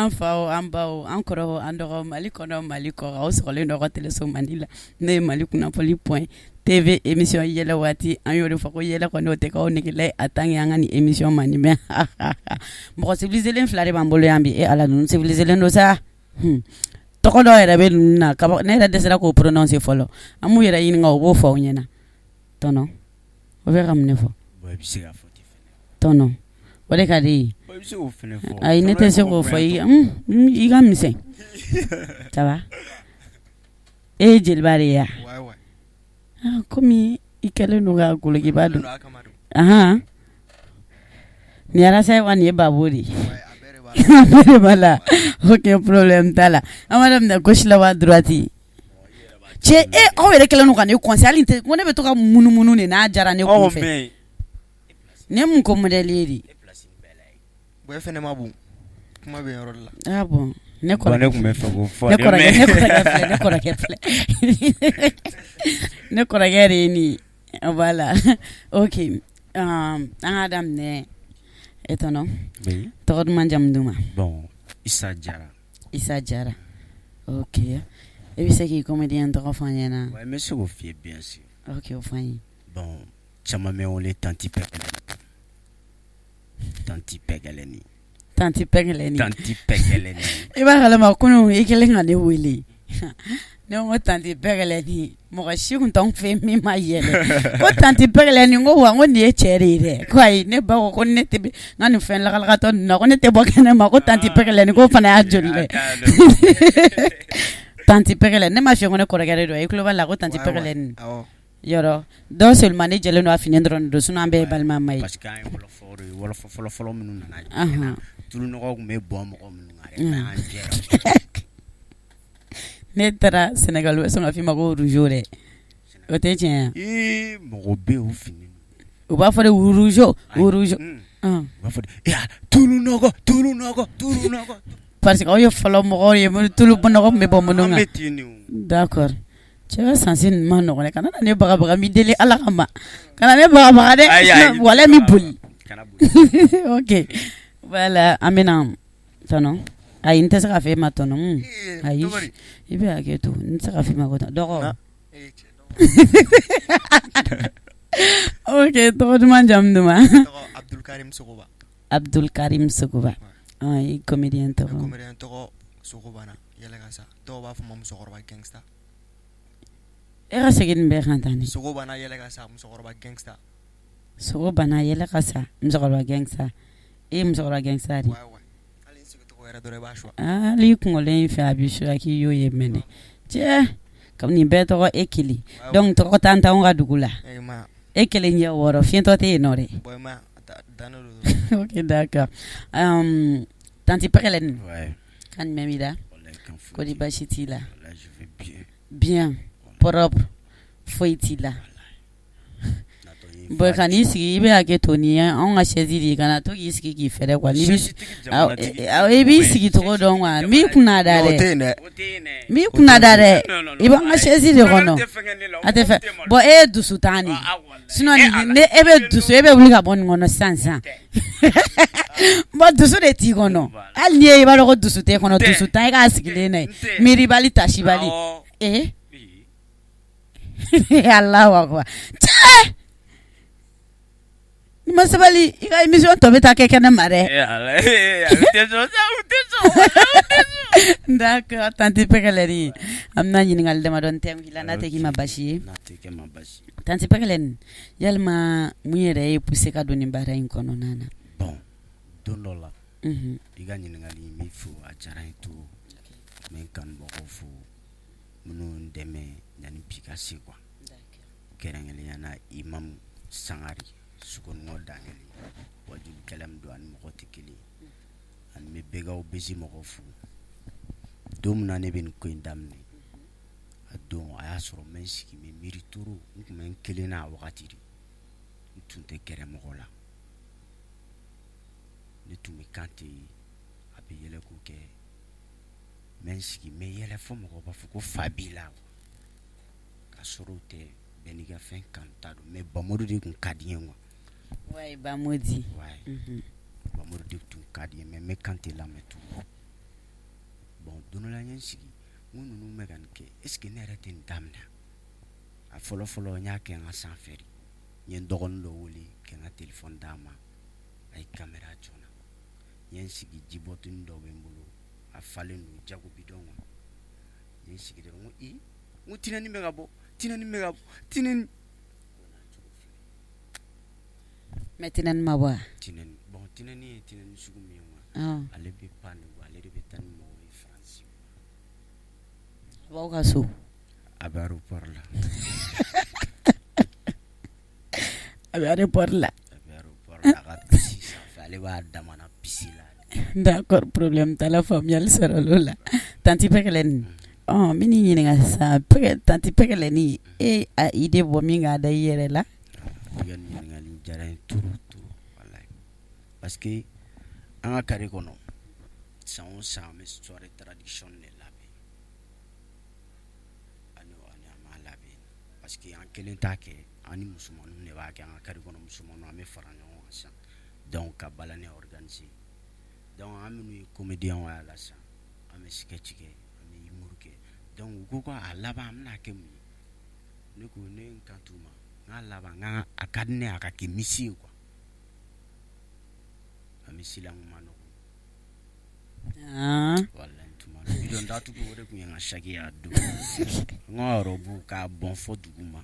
An faw, an baw, an kɔrɔw, an dɔgɔw, Mali kɔnɔ, Mali kɔkan, aw sɔgɔlen don aw ka teleso mandi la n'o ye Mali kunnafoni point TV émission yɛlɛ waati an y'o de fɔ ko yɛlɛ kɔni o tɛ k'aw negela ye en tant que an ka nin émission mandi mais mɔgɔ civilisé fila de b'an bolo yan bi e Ala ninnu civilisé don sa tɔgɔ dɔw yɛrɛ bɛ ninnu na ne yɛrɛ dɛsɛra k'o prononcer fɔlɔ an b'u yɛrɛ ɲininka u b'o fɔ aw ɲɛna tonton o bɛ ka mun de fɔ tonton o de ka di ye ayi ne tɛ se k'o fɔ i ka misɛn ça va e ye jeliba de ye wa komi i kɛlen don ka golokiba don ahan nin ye arasa ye wa nin ye babo de ye b'a la ok problème t'a la an b'a daminɛ gauche la wa droite cɛ e aw yɛrɛ kɛlen don ka ne coincer hali tɛ ko ne bɛ to ka munumunu de n'a diyara ne kun fɛ nin ye mun ko modèle ye de bon e fɛnɛ ma bon kuma bɛ yɔrɔ de la ah bon ne kɔrɔkɛ ne tun bɛ fɛ k'o fɔ ne kɔrɔkɛ ne kɔrɔkɛ filɛ ne kɔrɔkɛ filɛ ne kɔrɔkɛ de ye nin ye voilà ok an k'a daminɛ e tonton oui tɔgɔ duman jamu duman bon Isa Jara Isa Jara ok e bɛ se k'i comédien tɔgɔ fɔ an ɲɛna ouais n bɛ se k'o f'i ye bien sûr ok o fɔ an ye bon caman bɛ n wele tanti Pɛkɛlɛni tanti Pɛkɛlɛni tanti Pɛkɛlɛni tanti Pɛkɛlɛni i b'a kalama kunun i kɛlen ka ne wele ne ko tanti Pɛkɛlɛni mɔgɔ si tun t'anw fɛ min ma yɛlɛ ko tanti Pɛkɛlɛni ko wa ko nin ye cɛ de ye dɛ ko ayi ne ba ko ko ne tɛ n ka nin fɛn lakalakatɔ ninnu na ko ne tɛ bɔ kɛnɛ ma ko tanti Pɛkɛlɛni k'o fana y'a joli dɛ tanti Pɛkɛlɛni ne ma f'i ye ko ne kɔrɔkɛ de don i tulo b'a la ko tanti Pɛkɛlɛni yɔrɔ dɔw seulement ne jɛlen don a fini dɔrɔn don sinon an bɛɛ ye balimama ye parce que an ye wɔlɔfɔw de ye wɔlɔfɔ fɔlɔ fɔlɔ minnu nana tulunɔgɔ tun bɛ bɔn mɔgɔ minnu kan dɛ an jɛra ne taara Sénégal u bɛ sɔn ka f'i ma ko rougeau dɛ o tɛ tiɲɛ ye ee mɔgɔ bɛ yen o fini u b'a fɔ de rougeau rougeau u b'a fɔ de tulunɔgɔ tulunɔgɔ tulunɔgɔ parce que aw ye fɔlɔ mɔgɔw ye tulu nɔgɔ tun bɛ bɔ minnu kan an bɛ ten de o d'accord cɛ ka sansi ninnu ma nɔgɔn dɛ kana na ne bagabaga n b'i deli Ala kama kana ne bagabaga dɛ walahi n bɛ boli ok voilà an bɛna tonton ayi n tɛ se k'a fɔ e ma tonton ayi i bɛ hakɛ to n tɛ se k'a fɔ i ma ko dɔgɔ ok tɔgɔ duman jamu duman Abdulkarim Sogoba Abdulkarim Sogoba i comédien tɔgɔ comédien tɔgɔ Sogobana yɛlɛ ka sa dɔw b'a fɔ ma musokɔrɔba gangsta e ka segin nin bɛɛ kan tan Sogobana yɛlɛ ka sa musokɔrɔba gangsta Sogobana yɛlɛ ka sa musokɔrɔba gangsta e ye musokɔrɔba gangsta de hali i kunkolo in fɛ a bɛ suya k'i y'o ye mɛnɛ cɛ kabini nin bɛɛ tɔgɔ e kelen donc tɔgɔ tan t'anw ka dugu la e kelen ɲɛ wɔɔrɔ fiɲɛtɔ tɛ yen nɔ dɛ ok d'accord tanti Pɛkɛlɛni kan jumɛn b'i la ko di baasi t'i la bien propre foyi t'i la bon ka n'i sigi i bɛ hakɛ to nin ye anw ka chaise de ye kana to k'i sigi k'i fɛrɛ quoi i b'i sigi cogo dɔn quoi n b'i kunna da dɛ n b'i kunna da dɛ i b'an ka chaise de kɔnɔ a tɛ fɛ bon e ye dusu tan de sinon ni e bɛ dusu e bɛ wuli ka bɔ nin kɔnɔ sisan sisan bon dusu de t'i kɔnɔ hali n'i ye i b'a dɔn ko dusu t'e kɔnɔ dusu tan e k'a sigilen na ye miiribali tasibali ee Alahu akubar cɛ n'i ma sabali i ka émission tɔ bɛ taa kɛ kɛnɛ ma dɛ d'accord tanti Pɛkɛlɛni an bɛna ɲininkali damadɔ tɛmɛ la n'a tɛ k'i ma basi ye tanti Pɛkɛlɛni yalima mun yɛrɛ y'e pousser ka don nin baara in kɔnɔna na bon don dɔ la i ka ɲininkali n b'i fo a diyara n ye trop n bɛ n kanubagaw fo minnu n dɛmɛ yanni bi ka se quoi kɛrɛnkɛrɛnnenya la Imam Sangare Sokoninkɔ Dangele wajulikɛla min don ani mɔgɔ tɛ kelen ani n bɛ Bɛgaw bezi mɔgɔw fo don min na ne bɛ nin ko in daminɛ a don a y'a sɔrɔ n bɛ n sigi n bɛ miiri trop n tun bɛ n kelen na a wagati de n tun tɛ gɛrɛ mɔgɔ la ne tun bɛ Kante a bɛ yɛlɛko kɛ n bɛ n sigi n bɛ yɛlɛ fo mɔgɔw b'a fɔ ko fa b'i la ka sɔrɔ o tɛ bɛɛ n'i ka fɛn kanuta don mais Bamori de tun ka di n ye quoi ouais Bamodi ouais Bamori de tun ka di n ye mais n bɛ Kante lamɛn toujours. Bon, don dɔ la n ye n sigi, n ko ninnu bɛ ka nin kɛ, est ce que ne yɛrɛ tɛ nin daminɛ? A fɔlɔ fɔlɔ, n y'a kɛ n ka sanfɛ de. N ye n dɔgɔnin dɔ wele ka n ka téléphone d'a ma, a ye caméra jɔ n na. N ye n sigi, jibɔtini dɔ bɛ n bolo, a falen don jago bidɔn kɔnɔ. N ye n sigi dɔrɔn, n ko i, n ko tinɛni bɛ ka bɔ, tinɛni bɛ ka bɔ, tinɛni. Mais tinɛni ma bɔ wa? Tinɛni, bon, tinɛni ye tinɛni sugu min ye quoi, ale bɛ pan de quoi, ale de bɛ taa ni mɔgɔw ye Faransi. A b'aw ka so? A bɛ aéroport la. A bɛ aéroport la. A bɛ aéroport la, a ka piste sanfɛ, ale b'a damana piste la. D'accord, problème t'a la, faamuyali sɔrɔla o la. Tanti Pɛkɛlɛni, ɔ n bɛ n'i ɲininka sisan, tanti Pɛkɛlɛni, e a idée bɔ min k'a da i yɛrɛ la? I ka nin ɲininkali diyara n ye trop trop, walahi, parce que an ka carré kɔnɔ, san o san an bɛ soirée tradition de labɛn. Ani o ani an b'a labɛn parce que an kelen t'a kɛ, an ni musomaninw de b'a kɛ. An ka carré kɔnɔ musomaninw, an bɛ fara ɲɔgɔn kan sisan, donc ka balani organiser. Donc an minnu ye comédien y'a la sisan, an bɛ sketch kɛ, an bɛ humour kɛ. Donc u ko ko a laban an bɛna kɛ mun ye? Ne ko, ne ye n kanto u ma, n k'a laban, n k'a a ka di ne ye a ka kɛ miss ye quoi. A miss la n kun ma nɔgɔn. Walahi, n tun ma nɔgɔn. Bidɔn datugu, o de tun ye n ka sac ye a don. N ka robe k'a bɔn fɔ dugu ma.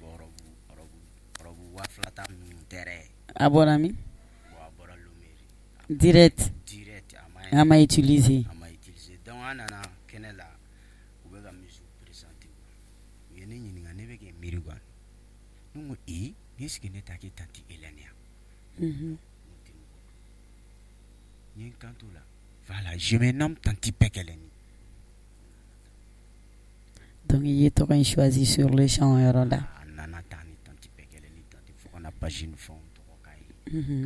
Bon, robe 2000 ta ninnu tɛ dɛ. A bɔra min? Bon, a bɔra Lomé. Direct. Direct, a ma A ma utiliser. A ma utiliser. Donc an nana kɛnɛ la, u bɛ ka musique présenter. U ye ne ɲininka, ne bɛ kɛ miiri quoi. Ne ko ee, est ce que ne ta kɛ tanti Hélène ya? N ko tɛ mɔgɔ dɔn. N ye n kanto la. Voilà, je me nomme Tanti Pɛkɛlɛni. Donc i ye tɔgɔ in choisi sur le champ o yɔrɔ la. A nana tan ni Tanti Pɛkɛlɛni, tanti fo ka na page ni fɛnw tɔgɔ k'a ye.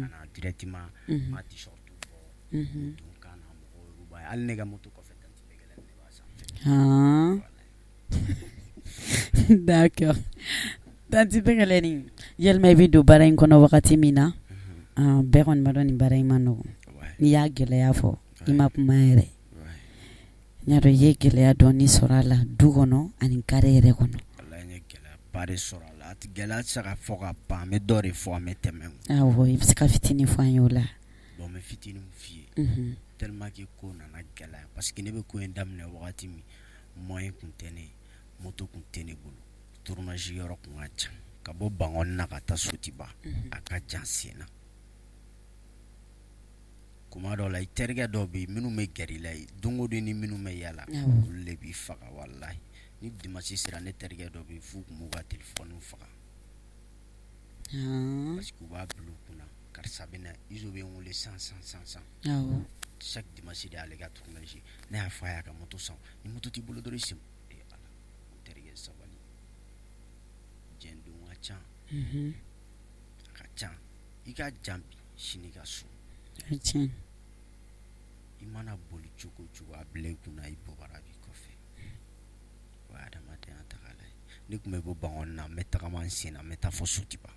Ka na directement n ka t-shirt bɔ. Don kan na, mɔgɔw y'u b'a ye. Hali ne ka moto kɔfɛ, Tanti Pɛkɛlɛni de b'a sanfɛ. D'accord. Tanti Pɛkɛlɛni, yalima i bɛ don baara in kɔnɔ wagati min na, bɛɛ kɔni b'a dɔn nin baara in ma nɔgɔn. N'i y'a gɛlɛya fɔ, i ma kuma yɛrɛ. N y'a dɔn i ye gɛlɛya dɔɔni sɔrɔ a la du kɔnɔ ani carré yɛrɛ kɔnɔ. Walahi, n ye gɛlɛyaba de sɔrɔ a la. A tɛ gɛlɛya tɛ se ka fɔ ka ban. An bɛ dɔ de fɔ, an bɛ tɛmɛ. Awɔ, i bɛ se ka fitinin fɔ an ye o la. Bon, n bɛ fitinin min f'i ye, tellement que ko nana gɛlɛya, parce que ne bɛ ko in daminɛ wagati min, moyen kun tɛ ne ye, moto kun tɛ ne bolo, tournage yɔrɔ kun ka jan. Ka bɔ Bankɔni na ka taa Sotiba, a ka jan sen na. Kuma dɔw la, i terikɛ dɔw bɛ yen minnu bɛ gɛrɛ i la yen don o don, ni minnu bɛ yala, olu de b'i faga walahi. Ni dimanche sera, ne terikɛ dɔ bɛ yen, f'u tun b'u ka téléphone faga, parce que u b'a bila u kunna karisa bɛ na, Izo bɛ n wele san san san san. Chaque dimanche de y'ale ka tournage. Ne y'a fɔ a ye a ka moto san, ni moto t'i bolo dɔrɔn i sen. Eh Ala, n terikɛ sabali, diɲɛ don ka ca, a ka ca. I ka jan bi, sini ka su. I mana boli cogo o cogo, a bila i kunna i bɔbara b'i kɔfɛ. O ye adamadenya tagala ye. Ne tun bɛ bɔ Bankɔni na, n bɛ tagama n sen na, n bɛ taa fɔ Sotiba.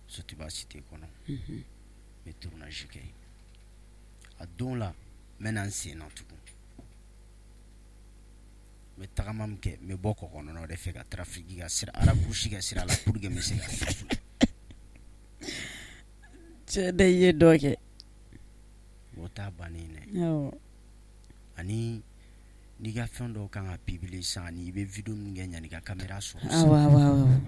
Sotiba cité kɔnɔ, n bɛ tournage kɛ yen. A don la, n bɛ na n sen na tugun. N bɛ tagama min kɛ, n bɛ bɔ kɔkɔnɔnaw de fɛ ka trafic ka sira raccourci kɛ sira la pour que n bɛ se ka Cɛ de i ye dɔ kɛ. O t'a bannen dɛ. Ani n'i ka fɛn dɔw kan ka publier sisan, ani i bɛ vidéo min kɛ yanni i ka caméra sɔrɔ sisan. Awɔ.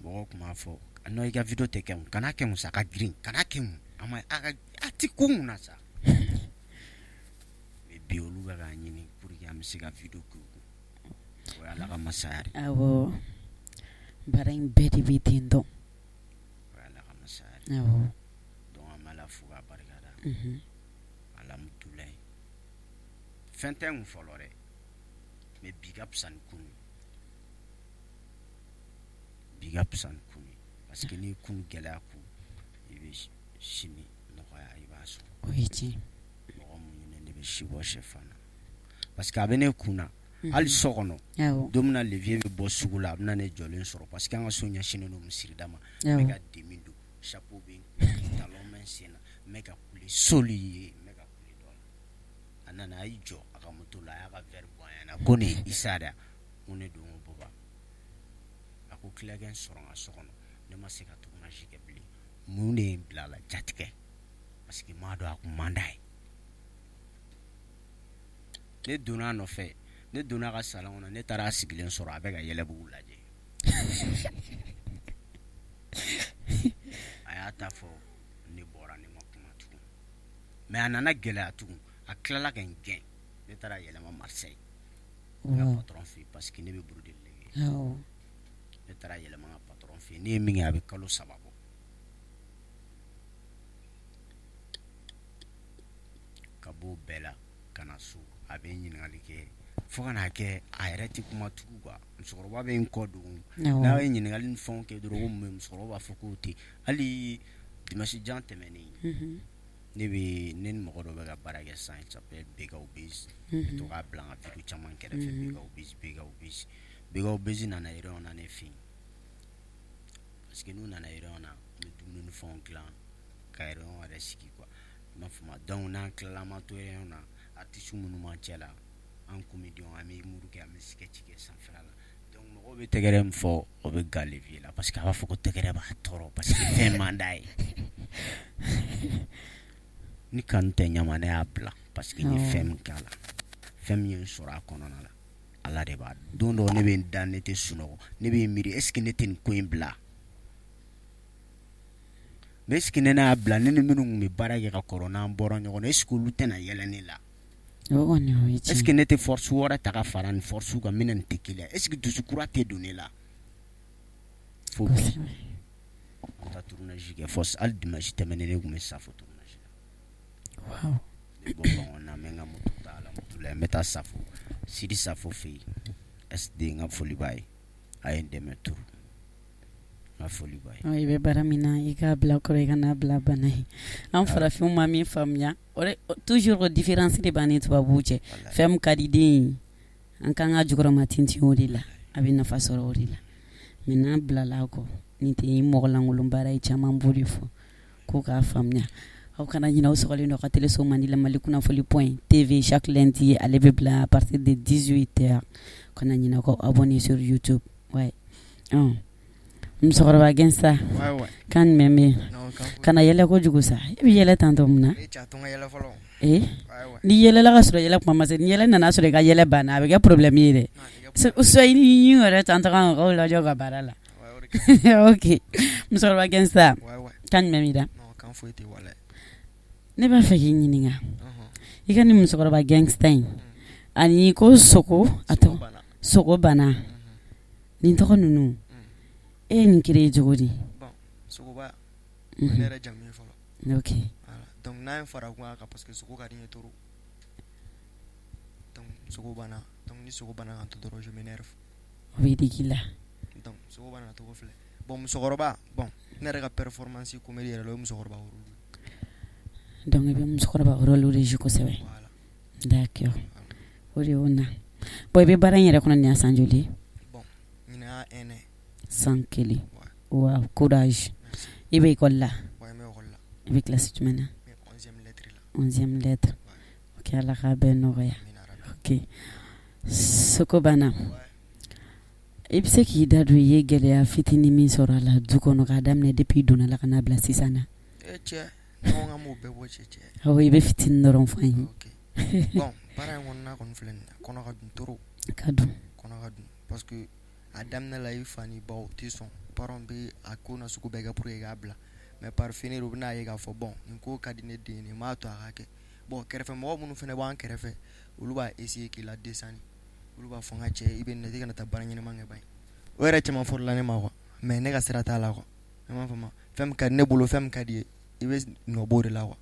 Mɔgɔw tun b'a fɔ non, i ka vidéo tɛ kɛ, kana kɛ sa, a ka girin, kana kɛ, a ma a ka a tɛ ko mun na sa. Mais bi, olu bɛ k'a ɲini pour que an bɛ se ka vidéo kɛ u kun. O ye Ala ka masaya de ye. Awɔ. Baara in bɛɛ de bɛ ten tɔ. O ye Ala ka masaya de ye. Donc an bɛ Ala fo k'a barikada. Alhamdulilayi. Fɛn tɛ n kun fɔlɔ dɛ, mais bi ka fisa ni kunu ye. Bi ka fisa ni kunu ye, parce que n'i ye kunu gɛlɛya kun, i bɛ sini nɔgɔya, i b'a sɔrɔ. O ye tiɲɛ. Mɔgɔ mun ɲini ne bɛ si bɔ sɛfan na, parce que a bɛ ne kun na. Hali so kɔnɔ, don min na le vieux bɛ bɔ sugu la, a bɛ na ne jɔlen sɔrɔ, parce que an ka so ɲɛsinnen don misirida ma. N bɛ ka demi don, chapeau bɛ n kun, talon bɛ n sen na, n bɛ ka kule soli ye, n bɛ A nana, a y'i jɔ a ka moto la, a y'a ka verre bɔ a ɲɛna ko nin ye Isa de ye. N ko ne don. Ko Baba, a ko tilakɛ n sɔrɔ n ka so kɔnɔ, ne ma se ka tournage kɛ bilen. Mun de ye n bila a la? Jatigɛ, parce que n m'a dɔn a kun man d'a ye. Ne donna a nɔfɛ, ne donna a ka salon kɔnɔ, ne taara a sigilen sɔrɔ, a bɛ ka yɛlɛbugu lajɛ. A y'a ta fɔ, ne bɔra, ne ma kuma tugun. Mais a nana gɛlɛya tugun, a tilala ka n gɛn. Ne taara yɛlɛma Marseille, n ka patron fɛ yen, parce que ne bɛ brodeli kɛ. Ne taara yɛlɛma n ka patron fɛ yen. Ne ye min kɛ, a bɛ kalo 3 bɔ. Ka b'o bɛɛ la ka na so, a bɛ ɲininkali kɛ fo ka n'a kɛ a yɛrɛ tɛ kuma tugun quoi. Musokɔrɔba bɛ n kɔ don, n'a ye ɲininkali ni fɛnw kɛ dɔrɔn, ko mun bɛ, musokɔrɔba b'a fɔ k'o tɛ. Hali dimanche jan tɛmɛnen, ne bɛ ne ni mɔgɔ dɔ bɛ ka baara kɛ sisan, il s'appelle Bekaw Biz. Ne bɛ to k'a bila n ka vidéo caman kɛrɛfɛ. Bekaw Biz, Bekaw Biz, Bekaw Biz nana réunion na ne fɛ yen, parce que n'u nana réunion na, n bɛ dumuni ni fɛnw dilan ka réunion yɛrɛ sigi quoi, i m'a faamu. Donc n'an tilala, an b'an to réunion na, artistes minnu b'an cɛ la, an comédiens, an bɛ humour kɛ, an bɛ sketch kɛ sanfɛla la. Donc mɔgɔw bɛ tɛgɛrɛ min fɔ, o bɛ galevier la, parce que a b'a fɔ ko tɛgɛrɛ b'a tɔɔrɔ, parce que fɛn man d'a ye. Ni kanu tɛ ɲama, ne y'a bila, parce que n ye fɛn min k'a la, fɛn min ye n sɔrɔ a kɔnɔna la, Ala de b'a dɔn. Don dɔ ne bɛ n da, ne tɛ sunɔgɔ, ne bɛ n miiri, est ce que ne tɛ nin ko in bila? Mais est ce que ne y'a bila, ne ni minnu tun bɛ baara kɛ ka kɔrɔ, n'an bɔra ɲɔgɔn na, est ce que olu tɛna yɛlɛ ne la? Est ce que ne tɛ force wɛrɛ ta ka fara nin force kan, min nin tɛ kelen? Est ce que dusu kura tɛ don ne la? Fo bi, an taa tournage kɛ, fo hali dimanche tɛmɛnen, ne tun bɛ Safo tournage la. Ne bɔ Bankɔni na, n bɛ n ka moto ta a la, moto la, n bɛ taa Safo, Sidi Safo fɛ yen. SD, n ka foli b'a ye, a ye n dɛmɛ trop, n ka foli b'a ye. I bɛ baara min na, i k'a bila kɔrɔ, i kana bila bana ye. An farafinw ma min faamuya, toujours différence de b'an ni tubabuw cɛ. Fɛn min ka di den ye, an k'an ka jukɔrɔma tintin o de la, a bɛ nafa sɔrɔ o de la. Mais n'an bilala a kɔ, nin tɛ mɔgɔ lankolon baara ye. Caman b'o de fɔ ko k'a faamuya. Aw kana ɲinɛ, aw sɔgɔlen don ka teleso mandi la, Mali kunnafoni point TV. Chaque lundi ale bɛ bila à partir de 18 heures. Kana ɲinɛ k'aw abonner sur YouTube. Ouais, musokɔrɔba gangsta, kan jumɛn bɛ yen? Kana yɛlɛ kojugu sa, i bɛ yɛlɛ tantɔ mun na? Ni yɛlɛla ka sɔrɔ yɛlɛ kuma ma se, ni yɛlɛ nana sɔrɔ i ka yɛlɛ banna, a bɛ kɛ problème ye dɛ. Soit i ni yɛrɛ tantɔ ka mɔgɔw lajɔ ka baara la. Ok, musokɔrɔba gangsta, kan jumɛn b'i da? Ne b'a fɛ k'i ɲininka, i ka nin musokɔrɔba gangsta in ani ko sogo, a tɔgɔ sogo bana, nin tɔgɔ ninnu, e ye nin créé cogo di? Sogoba, ne yɛrɛ jamu ye fɔlɔ. Donc n'a ye fara kun a kan, parce que sogo ka di n ye trop. Donc sogo bana, donc ni sogo bana ka to dɔrɔn, je m'énerve. O bɛ digi la. Donc sogo bana tɔgɔ filɛ. Bon, musokɔrɔba, bon, ne yɛrɛ ka performance comédie yɛrɛ la, o ye musokɔrɔba rôle. Donc i bɛ musokɔrɔba rôle de jouer kosɛbɛ. D'accord, o de y'o na. Bon, i bɛ baara in yɛrɛ kɔnɔ nin ya san joli? Bon, ɲinan y'a un an. San kelen, wa courage. I bɛ école la? Ouais, n bɛ école la. I bɛ classe jumɛn na? N bɛ 11e lettre la. 11e lettre, ok, Ala k'a bɛɛ nɔgɔya. Ok, Soko banna, i bɛ se k'i da don i ye gɛlɛya fitinin min sɔrɔ a la du kɔnɔ, k'a daminɛ depuis i donna la ka n'a bila sisan na? E cɛ, ɲɔgɔn kan m'o bɛɛ bɔ cɛ cɛ. Awɔ, i bɛ fitinin dɔrɔn fɔ an ye. Ok, bon, baara in kɔnɔna kɔni filɛ nin ye, kɔnɔ ka dun trop. Ka dun. Kɔnɔ ka dun, parce que a daminɛ la, i fa ni baw tɛ sɔn, parents bɛ a ko na sugu bɛɛ kɛ pour que i k'a bila. Mais par finir, u bɛna ye k'a fɔ bon, nin ko ka di ne den ye, nin m'a to a ka kɛ. Bon, kɛrɛfɛ mɔgɔ minnu fana b'an kɛrɛfɛ, olu b'a essayer k'i la descendre. Olu b'a fɔ n ka cɛ, i bɛ nin i kana taa baara ɲɛnama kɛ ban. O yɛrɛ caman fɔra ne ma quoi, mais ne ka sira t'a la quoi. Ne m'a faamu, fɛn min ka di ne bolo, fɛn min ka di ye, i bɛ nɔ b'o de la quoi.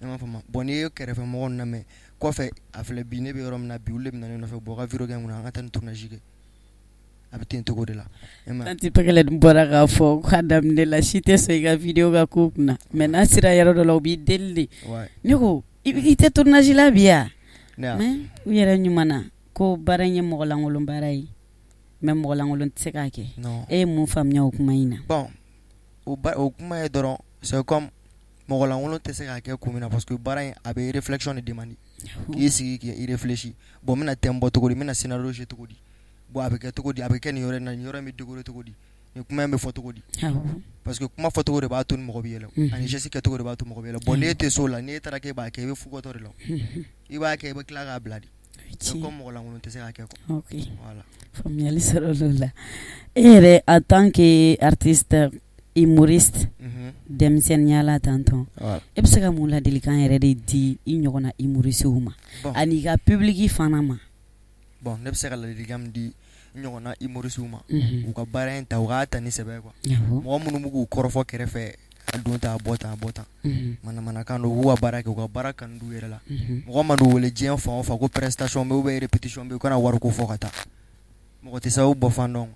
Ne m'a faamu. Bon, n'i ye kɛrɛfɛ mɔgɔw lamɛn kɔfɛ, a filɛ bi, ne bɛ yɔrɔ min na bi, olu de bɛ na ne nɔfɛ. Bɔ ka vidéo kɛ n kunna, an ka taa ni tournage kɛ. A bɛ ten cogo de la. Tantie Pɛgɛlɛ dun bɔra k'a fɔ k'a daminɛ la, si tɛ sɔn i ka vidéo ka k'u kunna, mais n'a sera yɔrɔ dɔ la, u b'i deli de. Ne ko i tɛ tournage la bi yan? Mais u yɛrɛ ɲuman na ko baara in ye mɔgɔlankolon baara ye, mais mɔgɔlankolon tɛ se k'a kɛ. E ye mun faamuya o kuma in na? Bon, o kuma ye dɔrɔn, c'est comme mɔgɔlankolon tɛ se k'a kɛ kun min na, parce que baara in, a bɛ réflexion de demander. K'i sigi k'i réfléchi, bon n bɛna thème bɔ cogo di, n bɛna scénario jouer cogo di, bon a bɛ kɛ cogo di, a bɛ kɛ nin yɔrɔ in na, nin yɔrɔ in bɛ décorer cogo di, nin kuma in bɛ fɔ cogo di, parce que kuma fɔcogo de b'a to ni mɔgɔ bɛ yɛlɛ, ani geste kɛcogo de b'a to mɔgɔ bɛ yɛlɛ. Bon n'e tɛ s'o la, n'e taara k'e b'a kɛ, i bɛ fugɔtɔ de la, i b'a kɛ, i bɛ tila k'a bila de. Comme mɔgɔ lankolon tɛ se k'a kɛ quoi. Ok, voilà, faamuyali sɔrɔla o la. E yɛrɛ, en tant que artiste humoriste, denmisɛnninya la tantɔn, e bɛ se ka mun ladilikan yɛrɛ de di i ɲɔgɔnna humoristew ma ani i ka public fana ma? Bon, ne bɛ se ka ladilikan min di n ɲɔgɔnna humoristew ma, u ka baara in ta, u k'a ta ni sɛbɛ quoi. Mɔgɔ minnu b'u k'u kɔrɔfɔ kɛrɛfɛ, a don tan, a bɔ tan, a bɔ tan, manamanakan don. U k'u ka baara kɛ, u ka baara kanu d'u yɛrɛ la. Mɔgɔ man'u wele diɲɛ fan o fan ko prestation bɛ ou bien répétition bɛ, u kana wariko fɔ ka taa. Mɔgɔ tɛ sababu bɔ fan dɔn.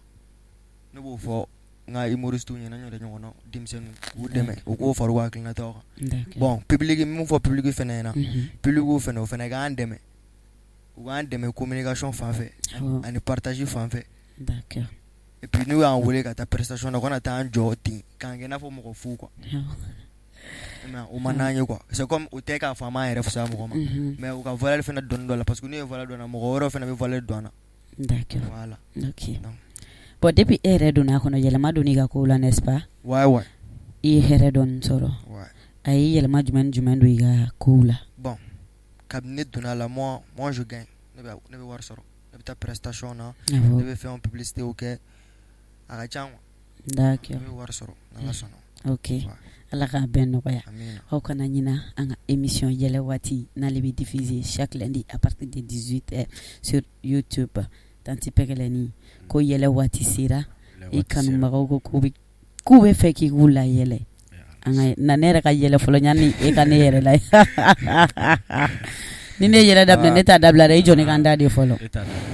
Ne b'o fɔ n ka humoristew ɲɛna, n yɛrɛ ɲɔgɔnna denmisɛnninw, k'u dɛmɛ, u k'o fara u ka hakilinataw kan. Bon, public, min fɔ public fana ɲɛna, public fana, o fana k'an dɛmɛ, u k'an dɛmɛ communication fan fɛ ani partage fan fɛ. Et puis n'u y'an wele ka taa prestation na, u kana taa an jɔ ten k'an kɛ i n'a fɔ mɔgɔ fu quoi. O man d'an ye quoi. C'est comme o tɛ k'a fɔ an b'an yɛrɛ fisaya mɔgɔ ma, mais u ka valeur fana dɔɔni don a la, parce que n'u ye valeur don a la, mɔgɔ wɛrɛw fana bɛ valeur don an na. D'accord. Voilà. Ok. Bon, depuis e yɛrɛ donna a kɔnɔ, yɛlɛma donna i ka kow la, n'est-ce pas? Ouais. I ye hɛrɛ dɔɔni sɔrɔ. Ouais. A ye yɛlɛma jumɛn ni jumɛn don i ka kow la? Bon, kabini ne donna a la, moi je gagne. Ne bɛ wari sɔrɔ. Ne bɛ taa prestation na, ne bɛ fɛnw publicité kɛ. A ka ca quoi. D'accord. Ne bɛ wari sɔrɔ n'Ala sɔnna. Ok. Ala k'a bɛɛ nɔgɔya. Aw kana ɲina an ka émission yɛlɛ waati, n'ale bɛ diffuser chaque lundi à partir de 18h sur YouTube. Tanti Pɛgɛlɛni, ko yɛlɛ waati sera, i kanubagaw ko k'u bɛ fɛ k'i k'u la yɛlɛ. An ka na, ne yɛrɛ ka yɛlɛ fɔlɔ yanni e ka ne yɛrɛ la. Ni ne yɛlɛ daminɛ, ne t'a dabila dɛ, i jɔ ne ka n da de fɔlɔ.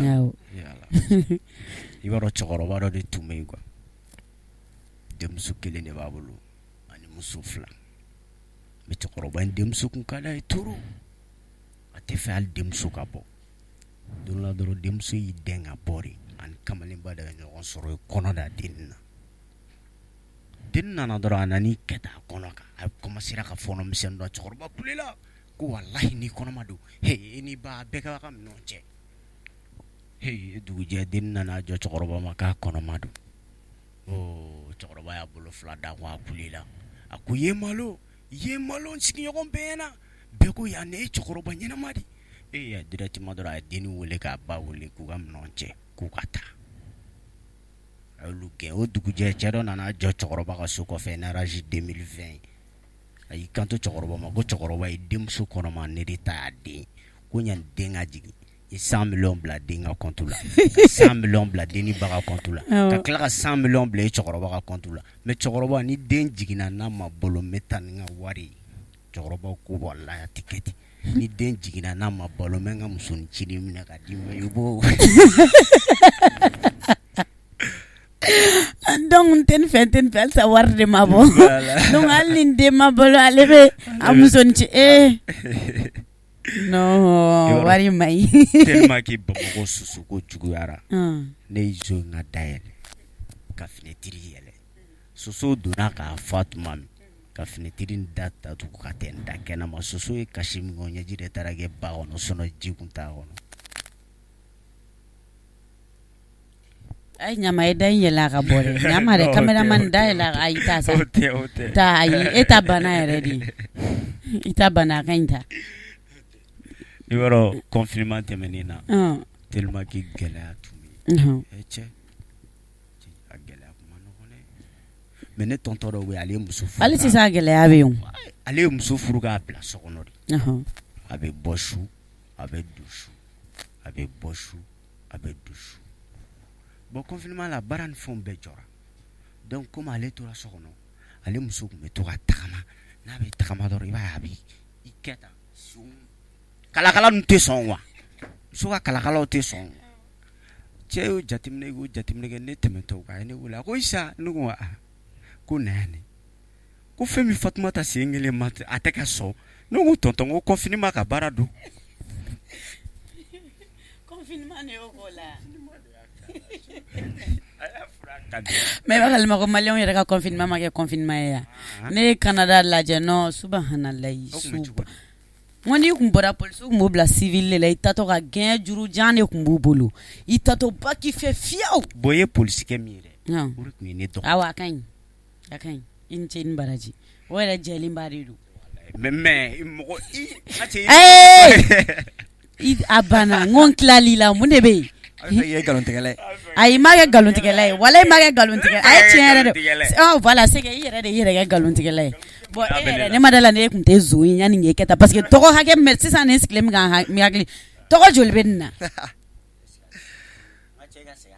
Awɔ. I b'a dɔn, cɛkɔrɔba dɔ de tun bɛ yen quoi, denmuso kelen de b'a bolo ani muso fila. Mais cɛkɔrɔba in denmuso kun ka d'a ye trop, a tɛ fɛ hali denmuso ka bɔ. Don la dɔrɔn, denmuso y'i dɛn ka bɔ de, ani kamalenba de ye ɲɔgɔn sɔrɔ, ye kɔnɔ da den na. Den nana dɔrɔn, a nan'i kɛ tan a kɔnɔ kan, a commencera ka fɔɔnɔ misɛnnin dɔ. Cɛkɔrɔba kulela ko walahi n'i kɔnɔma don, he, e n'i ba bɛɛ ka ka minɛnw cɛ. He, dugujɛ, den nana jɔ cɛkɔrɔba ma k'a kɔnɔma don. Oh, cɛkɔrɔba y'a bolo fila da kun, a kulela, a ko ye malo, ye malo, n sigiɲɔgɔn bɛɛ ɲɛna, bɛɛ ko yan ne ye cɛkɔrɔba ɲɛnama de e. Directement dɔrɔn, a ye dennin wele k'a ba wele k'u ka minɛnw cɛ k'u ka taa. A y'olu gɛn. O dugujɛ, cɛ dɔ nana jɔ cɛkɔrɔba ka so kɔfɛ, n'arage 2020. A y'i kanto cɛkɔrɔba ma ko cɛkɔrɔba ye denmuso kɔnɔma, ne de ta y'a den, ko ɲani den ka jigin, i 100 millions bila den ka compte la, ka 100 millions bila den ni ba ka compte la, ka tila ka 100 millions bila i cɛkɔrɔba ka compte la. Mais cɛkɔrɔba, ni den jiginna n'a ma balo, n bɛ taa ni n ka wari ye. Cɛkɔrɔba ko walahi a tɛ kɛ ten, ni den jiginna n'a ma balo, n bɛ n ka musonin minɛ ka d'i ma, i b'o. Donc n tɛ nin fɛ, n tɛ nin fɛ, halisa wari de ma bɔ. Donc hali ni den ma balo, ale bɛ a musonin ci. Ee non, wari ma ɲi. Tellement que Bamakɔ soso ko juguyara, ne ye zo in ka da yɛlɛ ka fenêtre yɛlɛ, soso donna k'a fa tuma min, ka fenêtre da datugu ka tɛ n da kɛnɛma, soso ye kasi min kɛ, o ɲɛji de taara kɛ ba kɔnɔ, sinon ji kun t'a kɔnɔ. A ye ɲama ye, da in yɛlɛ a ka bɔ dɛ, ɲama dɛ, caméraman, da yɛlɛ. Ayi, taa sa, taa. Ayi, e ta banna yɛrɛ de, i ta banna, a ka ɲi ta. I b'a dɔn, confinement tɛmɛnen na, tellement que gɛlɛya tun bɛ yen, ɛ cɛ, a gɛlɛya kun man nɔgɔn dɛ. Mais ne tonton dɔ bɛ yen, ale ye muso furu. Hali sisan a gɛlɛya bɛ yen. Ale ye muso furu k'a bila so kɔnɔ de. A bɛ bɔ su, a bɛ don su, a bɛ bɔ su, a bɛ don su. Bon, confinement la, baara ni fɛnw bɛɛ jɔra. Donc comme ale tora so kɔnɔ, ale muso tun bɛ to ka tagama. N'a bɛ tagama dɔrɔn, i b'a ye a bɛ i kɛ tan, kalakala ninnu tɛ sɔn wa, muso ka kalakalaw tɛ sɔn. Cɛ y'o jateminɛ, k'o jateminɛ kɛ, ne tɛmɛtɔ a ye ne wele, a ko Isa. Ne ko aa, ko na yan ne, ko fɛn min Fatumata sen kelen ma, a tɛ ka sɔn. Ne ko tonton, ko confinement ka baara don. Confinement de y'o k'o la. Mais i b'a kalama ko maliyɛnw yɛrɛ ka confinement ma kɛ confinement ye yan. Ne ye Canada lajɛ, non, subahanalayi. N ko n'i kun bɔra polisiw kun b'u bila civil de la i tatɔ ka gɛn juru jan de kun b'u bolo i tatɔ ba k'i fɛ fiyewu. Bon i ye polisikɛ min ye dɛ, o de tun ye ne dɔgɔ. Awɔ a ka ɲi a ka ɲi i ni ce i ni baraji o yɛrɛ jɛlenba de don. Mais mɔgɔ i a banna n ko n tilal'i la mun de bɛ yen. Ayi i ma kɛ nkalontigɛla ye walahi i ma kɛ nkalontigɛla a ye tiɲɛ yɛrɛ de voilà c'est que i yɛrɛ de y'i yɛrɛ kɛ nkalontigɛla ye bon e yɛrɛ ne ma da la ne tun tɛ zon ye yanni k'e kɛ tan parce que tɔgɔ hakɛ min bɛ sisan ne sigilen bɛ ka n hakili tɔgɔ joli bɛ nin na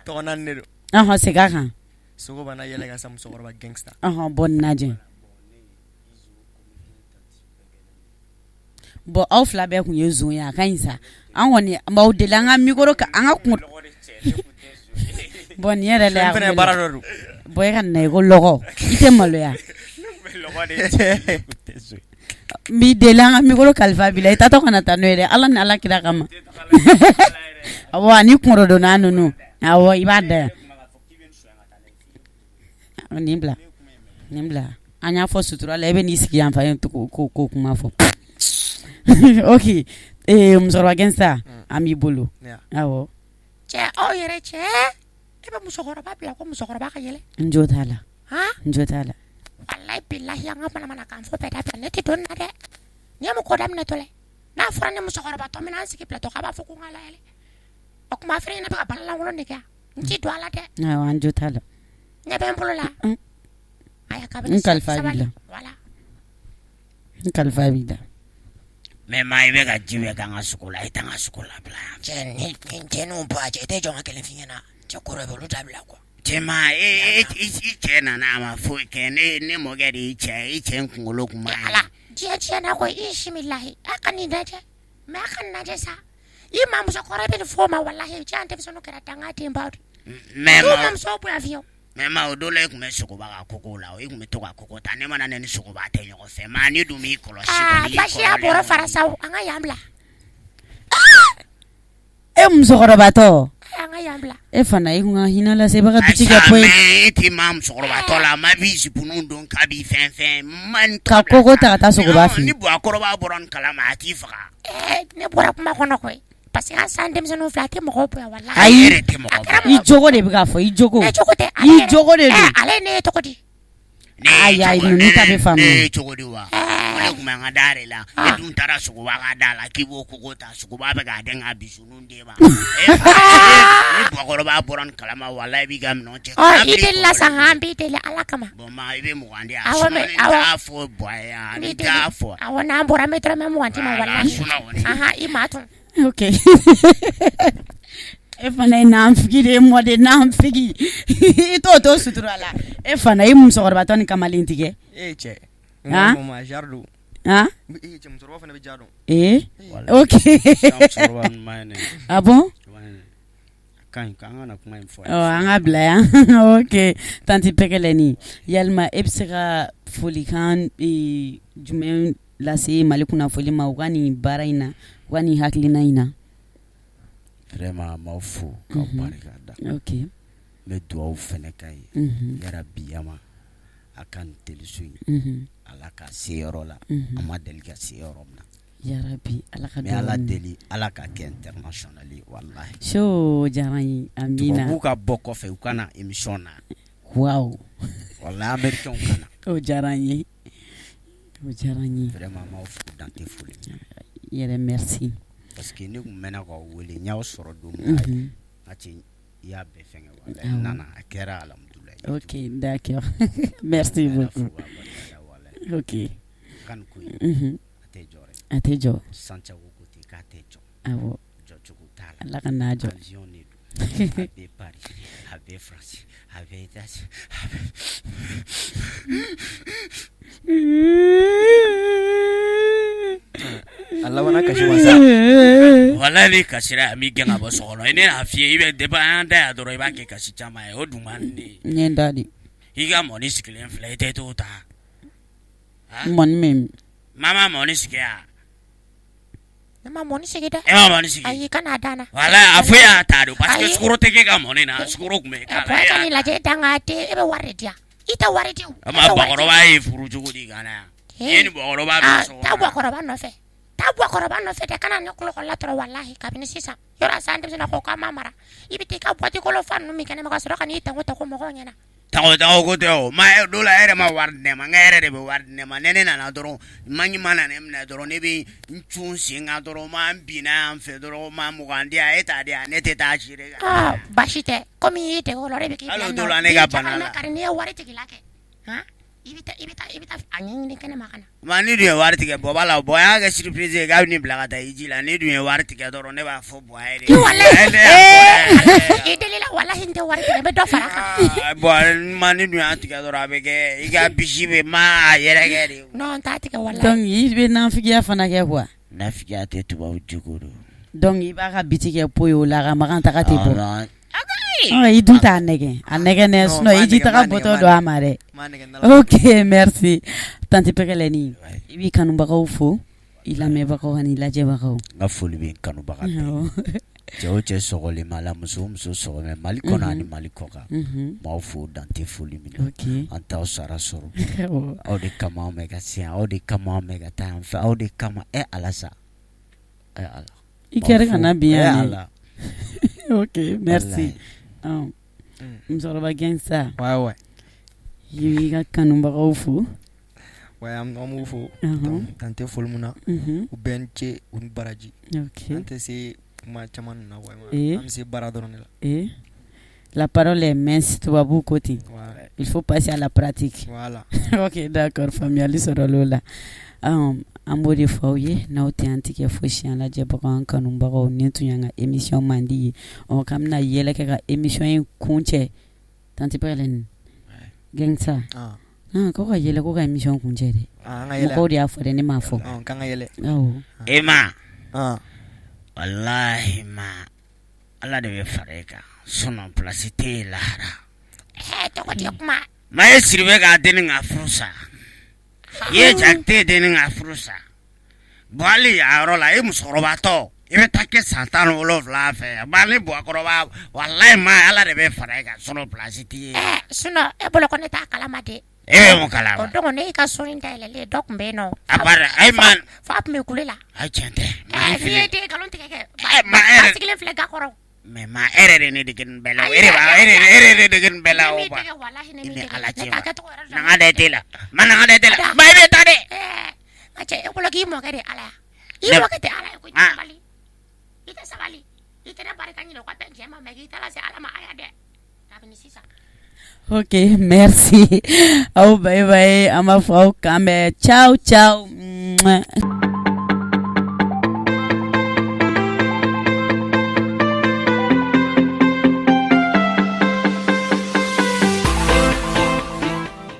tɔgɔ naani de don ɔhɔn segin a kan sogo bana yɛlɛ ka sa musokɔrɔba gangster ɔhɔn bɔ nin lajɛ bon aw fila bɛɛ tun ye zon ye a ka ɲi sa an kɔni an b'aw deli an ka micro ka an ka kun bon nin yɛrɛ la fɛn baara dɔ don bon e ka na i ko lɔgɔ i tɛ maloya n b'i deli an ka micro kalifa b'i la i taatɔ kana taa n'o ye dɛ ala ni ala kira kama awɔ ani kungodonna ninnu awɔ i b'a da yan nin bila nin bila an y'a fɔ sutura la e bɛ n'i sigi yan fan ko ko kuma fɔ ok musokɔrɔba gangster an b'i bolo awɔ cɛ aw yɛrɛ cɛ e bɛ musokɔrɔba bila ko musokɔrɔba ka yɛlɛ n jo t'a la n jo t'a la walayi bilahi an ka manamanakan fɔ bɛɛ dabila ne tɛ don nin na dɛ nin ye mun ko daminɛtɔ la n'a fɔra ne musokɔrɔba tɔ min an sigi bilatɔ k'a b'a fɔ ko n ka layɛlɛ o tuma fɛnɛ ne bɛ ka balalankolon de kɛ n tɛ don a la dɛ awɔ an jo t'a la ɲɛ bɛ n bolo la n kalifa b'i la n kalifa b'i la mais maa i bɛ ka ji bɛɛ k'an ka sogo la i t'an ka sogo labila yan cɛ ni cɛninw bɔ a cɛ i tɛ jɔn ka kelen f'i ɲɛna cɛ kɔrɔ bɛ olu dabila quoi cɛ ma e i cɛ nana a ma foyi kɛ ne ne mɔkɛ de y'i cɛ i cɛ n kunkolo kun ma ala diɲɛ tiɲɛna koyi i si mi lahi a ka nin lajɛ mais a ka nin lajɛ sa i mamuso kɔrɔ bɛ nin fɔ o ma walahi cɛ an denmisɛnninw kɛra dangaden baw de mais u mamuso bonya fiyewu mais ma o don la e tun bɛ sogoba ka koko la e tun bɛ to ka koko ta ne mana ne ni sogoba tɛ ɲɔgɔn fɛ maa ne dun b'i kɔlɔsi aa basi y'a bɔrɔ fara sa o an ka yan bila e musokɔrɔbatɔ an ka yan bila e fana i kun ka hinɛ lasebaga biti kɛ koyi e t'i ma musokɔrɔbatɔ la ma b'i zipunu don k'a b'i fɛn fɛn man ka koko ta ka taa sogoba fɛ ni buwakɔrɔba bɔra nin kalama a t'i faga ne bɔra kuma kɔnɔ koyi parce que an san denmisɛnninw filɛ a tɛ mɔgɔw bonya walahi ayi yɛrɛ tɛ mɔgɔ bonya i jogo de bɛ k'a fɔ i jogo ne jogo tɛ i jogo de don ale ne ye cogo di Ayi, ayi, ninnu ta bɛ faamu. Ne ye cogo di wa o de tun bɛ an ka da de la e dun taara sogoba ka da la k'i b'o koko ta sogoba bɛ k'a den ka bisunun d'e ma ni buwakɔrɔba bɔra nin kalama walahi i b'i ka minɛnw cɛ ɔ i delila sa an b'i deli ala kama bon ma i bɛ 20 di yan Awɔ, sinon mais ni awɔ. t'a fɔ Buwa ye yan n b'i ni deli t'a fɔ awɔ n'an bɔra n bɛ dɔrɔmɛ 20 d'i ma Voilà, walahi sinon kɔni. ahan i maa tun ok e fana ye nanfigi de ye mɔden nanfigi i t'o to sutura la e fana i musokɔrɔbatɔ ni kamalen tigɛ e cɛ Han? ma genre don han e cɛ musokɔrɔba fana bɛ ja dɔn ee ok musokɔrɔba ninnu ma ɲi dɛ. ah bon Ka ɲi an kana kuma in fɔ ɔ an ka bila yan ok tantie Pɛkɛlɛni yalima e bɛ se ka folikan jumɛn lase Mali kunnafoni ma u ka nin baara in na u ka nin hakilina in na vraiment n b'aw fo k'aw barika da ok n bɛ dugawu fana k'a ye yarabi ama a ka nin teleso in ala ka se yɔrɔ la a ma deli ka se yɔrɔ min na yarabi ala ka n bɛ ala dugawu minɛ. deli ala ka kɛ international ye walahi so diyara n ye amina tubabuw ka bɔ kɔfɛ u ka na émission na waaw walahi américain ka na o diyara n ye o diyara n ye vraiment n b'aw fo dan tɛ foli min na i yɛrɛ merci parce que ne tun mɛnna k'aw wele n y'aw sɔrɔ don min na n ka cɛ i y'a bɛɛ fɛngɛ walahi n nana a kɛra alhamdulilayi ok d'accord merci N bɛ Ala fo beaucoup k'a barika da walahi ok ka nin ko in a tɛ jɔ dɛ a tɛ jɔ Santiago ko ten k'a tɛ jɔ awɔ jɔcogo t'a la ala ka n'a jɔ avion de don a bɛ Paris a bɛ France a bɛ États-Unis a bɛ a labanna kasi ma sa walahi n'i kasira an b'i gɛn ka bɔ so kɔnɔ ne y'a f'i ye i bɛ depuis an y'an da yan dɔrɔn i b'a kɛ kasi caman ye o dun man di ne ye n ye n da de i ka mɔni sigilen filɛ i tɛ t'o ta mɔni min mama mɔni sigi yan ne ma mɔni sigi dɛ e ma mɔni sigi ayi kana da n na walahi a fo e y'a ta don parce que Ayi. sukaro tɛ kɛ ka mɔni na sukaro tun bɛ k'a la e e ka y'a nin lajɛ e danga tɛ e bɛ wari de di yan i tɛ wari di o ta. Ma bakɔrɔba ye furu cogo di ka na yan i ye ni bakɔrɔba Ah, bila so taa kɔnɔ bakɔrɔba nɔfɛ Taa buwakɔrɔba nɔfɛ dɛ, kana ne kulokɔrɔla tɔɔrɔ walahi kabini sisan. Yɔrɔ san denmisɛnnin ko k'an ma mara. I bɛ taa i ka boîte kolo fa ninnu min kɛnɛ ma ka sɔrɔ ka n'i tango tango mɔgɔw ɲɛna. Tango tango ko tɛ o ma dɔw la e yɛrɛ ma wari di ne ma n ka yɛrɛ de bɛ wari di ne ma ne nana dɔrɔn maɲi ma na ne minɛ dɔrɔn ne bɛ n cun sen kan dɔrɔn ma n binna yan fɛ dɔrɔn ma 20 di yan e t'a di yan ne tɛ taa si de kan. Baasi tɛ komi i y'i dege o la o de bɛ k'i bila nin na. Ne ka bana la n'i ye wari tigila kɛ han i bɛ taa i bɛ taa i bɛ taa a ɲɛɲini kɛnɛma ka na. Ma ni dun ye wari tigɛ Bɔba la Bɔ y'a kɛ surprise ye k'a bɛ nin bila ka taa hiji la ni dun ye wari tigɛ dɔrɔn ne b'a fɔ Buwa ye de. I delila walahi n tɛ wari tigɛ n bɛ dɔ fara a kan. Bon ma ni dun y'a tigɛ dɔrɔn a bɛ kɛ i ka bisi bɛ ma a yɛrɛkɛ de. Non n t'a tigɛ walahi. Donc i bɛ nafigiya fana kɛ quoi. Nafigiya tɛ tubabu jogo don. Donc i b'a ka biti kɛ pot ye o la a ka makan taga tɛ bɔ. I dun t'a nɛgɛ a nɛgɛ sinon hiji taga bɔtɔ don a ma dɛ. Ok merci tanti Pɛkɛlɛni i b'i kanubagaw fo i lamɛnbagaw ani lajɛbagaw. N ka foli bɛ n kanubaga bɛɛ cɛ o cɛ sɔgɔlen b'a la muso o muso sɔgɔlen Mali kɔnɔ ani Mali kɔkan n b'aw fo dan tɛ foli min na an t'aw sara sɔrɔ aw de kama an bɛ ka se yan aw de kama an bɛ ka taa yan fɛ aw de kama e Ala sa e Ala i kɛra ka na bi yan Ala ok merci musokɔrɔba Gɛnsa i b'i ka kanubagaw fo. Ouais an b'u fo dan tɛ foli min na u bɛɛ ni ce u ni baraji an tɛ se kuma caman na an bɛ se baara dɔrɔn de la La parole est mince tubabu ko ten il faut passer à la pratique voilà ok d'accord faamuyali sɔrɔla o la an b'o de fɔ aw ye n'aw tɛ an tigɛ fosi an lajɛbagaw an kanubagaw nin tun y'an ka émission mandi ye ɔ k'an bɛna yɛlɛ kɛ ka émission in kuncɛ tanti Pɛkɛlɛni Gɛnsa ko ka yɛlɛ ko ka émission kuncɛ dɛ mɔgɔw de y'a fɔ dɛ ne m'a fɔ e ma walahi ma ala de bɛ fara e kan sinon place tɛ yen lahara kuma ma ye Sidibe k'a dennin ka furu sa i ye Jakite dennin ka furu sa bon hali a yɔrɔ la e musokɔrɔbatɔ i bɛ taa kɛ san 17 fɛ ba ni buwakɔrɔba walahi ma ala de bɛ fara e kan sinon place tɛ yen sinon e bolo ko ne t'a kalama de e bɛ mun kalama o don ne y'i ka so in dayɛlɛlen dɔ tun bɛ yen nɔ a bari ayi ma fa tun bɛ kule la ayi tiɲɛ tɛ n'i ye den nkalon tigɛ kɛ ma sigilen filɛ ga kɔrɔ mais ma e yɛrɛ de ne dege nin bɛɛ la o e de b'a e de ne dege nin bɛɛ la o ba i ni ala cɛ ma nanga de t'e la ma nanga de t'e la ba i bɛ taa dɛ a cɛ e bolo k'i mɔkɛ de ala ye i mɔkɛ tɛ ala ye ko i tɛ sabali i tɛ sabali i tɛ ne barika ɲini o ka bɛn cɛ ma mais k'i ta lase ala ma aya dɛ kabini sisan Ok merci aw bye bye an b'a fɔ aw k'an bɛn ciao ciao.